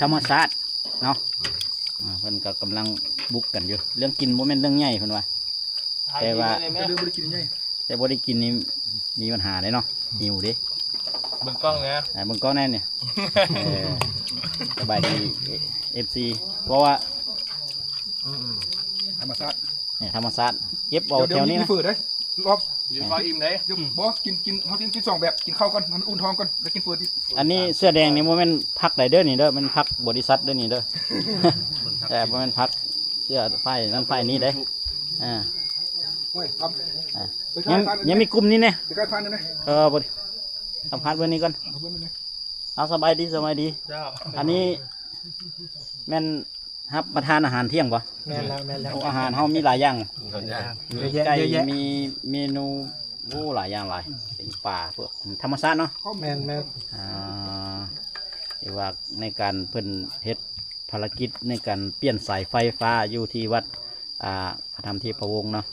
ທຳມະຊາດເນາະ. ອ່າ ເພິ່ນກໍກຳລັງບຸກກັນຢູ່ ເລື່ອງກິນບໍ່ແມ່ນເລື່ອງໃຫຍ່ເພິ່ນວ່າ ແຕ່ວ່າ ແຕ່ບໍ່ໄດ້ກິນໃຫຍ່ ແຕ່ບໍ່ໄດ້ກິນນີ້ມີບັນຫາເດ້ເນາະ ຫິວເດ້. ເບິ່ງກ້ອງແດ່ ອ່າ ເບິ່ງກ້ອງແດ່ນີ້ ເອີ ສະບາຍດີ ເອັຟຊີ ເພາະວ່າ ອືມ ທຳມະຊາດ ນີ້ທຳມະຊາດ ເກັບເອົາແຖວນີ້ນະ. ດຽວມີເຝີເດ້ ລອບ ກິນເຂົ້າອີ່ມເດ້. ບໍ່ ກິນ ກິນ ເຮົາກິນສອງແບບ ກິນເຂົ້າກ່ອນ ມັນອຸ່ນທ້ອງກ່ອນ ແລ້ວກິນເຝີອີກ. ອັນນີ້ເສື້ອແດງນີ້ບໍ່ແມ່ນຜັກໃດເດີນີ້ເດີ ແມ່ນຜັກບໍລິສັດເດີນີ້ເດີ ແຕ່ບໍ່ແມ່ນຜັກເສື້ອຝ່າຍນັ້ນຝ່າຍນີ້ເດ້. ອ່າ ໂອ້ຍ ຍັງ ຍັງມີກຸ່ມນີ້ແນ່ ເອີ ບໍ່ ສຳພາດເບິ່ງນີ້ກ່ອນ. ເອົາ ສະບາຍດີ ສະບາຍດີ. ເຈົ້າ ອັນນີ້ແມ່ນ ຮັບປະທານອາຫານທ່ຽງບໍ່? ແມ່ນແລ້ວ ແມ່ນແລ້ວ. ໂອ້ ອາຫານເຮົາມີຫຼາຍຢ່າງ ຫຼາຍຢ່າງ ມີໄກ່ ເຍອະແຍະ ມີເມນູ ໂອ້ ຫຼາຍຢ່າງຫຼາຍ ເປັນປາ ພວກທຳມະຊາດເນາະ. ແມ່ນໆ ອ່າ ຖືວ່າໃນການເພິ່ນເຮັດພາລະກິດໃນການປ່ຽນສາຍໄຟຟ້າຢູ່ທີ່ວັດ ອ່າ ພະທຳເທບພະວົງເນາະ.